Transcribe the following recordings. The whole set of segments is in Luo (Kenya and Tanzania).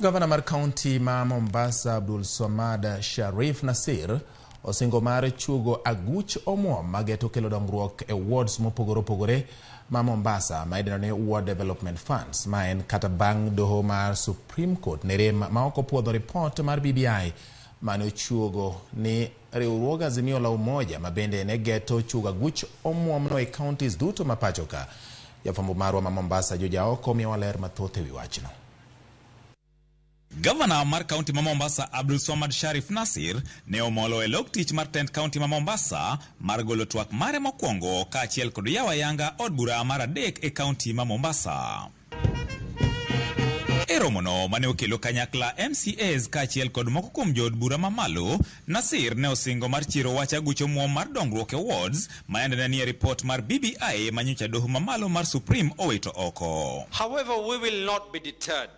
Gavana mar kaunti ma Mombasa Abdul Swamad Sharif Nasir osingo mar chuogo aguch omuom mageto kelo dongruok e wards mopogore opogore ma Mombasa ma idendo ni Ward Development Funds. Ma en kata bang' doho mar Supreme Court ne rem ma ok opuodho ripot mar BBI mane ochuogo ni riwruog Azimio la Umoja ma bende ne geto chuogo aguch omuomno e counties duto ma pacho ka. Jafwambo marwa ma Mombasa George Aoko miyowa ler mathoth ewi wachno. Gavana mar kaunti ma Mombasa Abdul Swamad Sharif Nasir ne omolo e log tich mar tend kaunti ma Mombasa mar golo twak mare mokwongo kaachiel kod yawo ayanga od bura mar adek e kaunti ma Mombasa. E romono mane okelo kanyakla MCAs kaachiel kod moko kuom jood bura mamalo, Nasir ne osingo mar chiero wach aguch omuom mar dongruok e wards ma yande ne nie ripot mar BBI manyocha doho mamalo mar Supreme owito oko. However, we will not be deterred.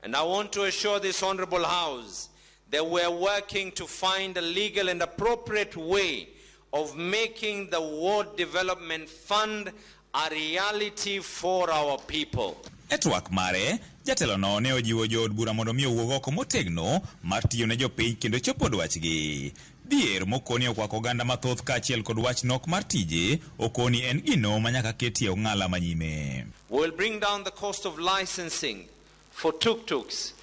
And I want to assure this Honorable House that we are working to find a legal and appropriate way of making the Ward Development Fund a reality for our people. E twak mare, jatelono ne ojiwo jood bura mondo mi owuog oko motegno mar tiyo ne jopiny kendo chopo dwachgi. Dhier mokoni okwako oganda mathoth kaachiel kod wach nok mar tije okoni en gino manyaka ketie ong'ala manyime. We will bring down the cost of licensing for tuk-tuks,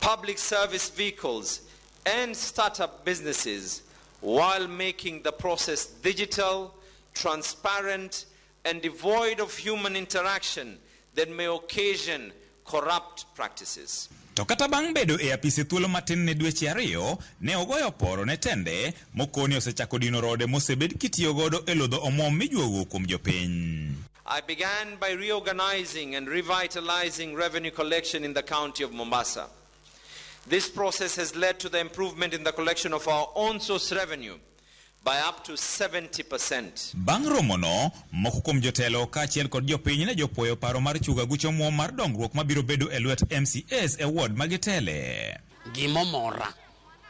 public service vehicles, and startup businesses while making the process digital, transparent, and devoid of human interaction that may occasion corrupt practices. To kata bang' bedo e apise thuolo matin ne dweche 2, ne ogoyo poro ne tende mokoni osechako dino rode mosebed kitiyo godo e lodho omuom mijuogo kuom jopiny. I began by reorganizing and revitalizing revenue collection in the county of Mombasa. This process has led to the improvement in the collection of our own source revenue by up to 70%. Bang' romono, moko kuom jotelo kaachiel kod jopiny ne jopuoyo paro mar chugo aguch omuom mar dongruok mabiro bedo e lwet MCAs e ward magitele. Gimomora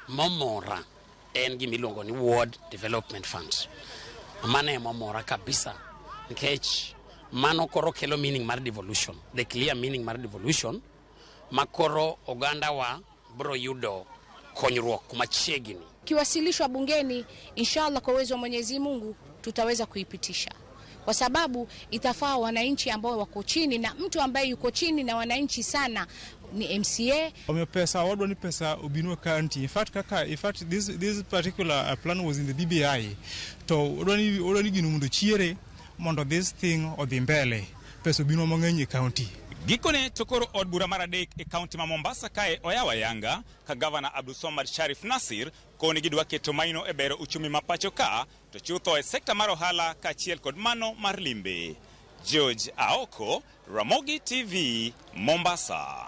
momora en gimiluongo ni Ward Development Fund. Mano emomora kabisa nikech mano koro kelo meaning mar devolution, the clear meaning mar devolution ma koro ogandawa biro yudo konyruok machiegni. Kiwasilishwa bungeni, inshallah, kwa uwezo wa Mwenyezi Mungu tutaweza kuipitisha, kwa sababu itafaa wananchi ambao wako chini, na mtu ambaye yuko chini na wananchi sana ni MCA. Omiyo pesa wadwa ni pesa obinwa county. In fact, kaka in fact this particular plan was in the BBI. To wadwa ni gino mondo chiere mondo this thing odhi mbele. Pesa obinwa mang'eny e county. Gikone to koro od bura mar adek e kaunti ma Mombasa kae oyawo ayanga ka gavana Abdulswamad Sharif Nasir koni gidwa keto maino e bero uchumi ma pacho ka to chutho e sekta mar ohala kaachiel kod mano mar limbe. George Aoko, Ramogi TV, Mombasa.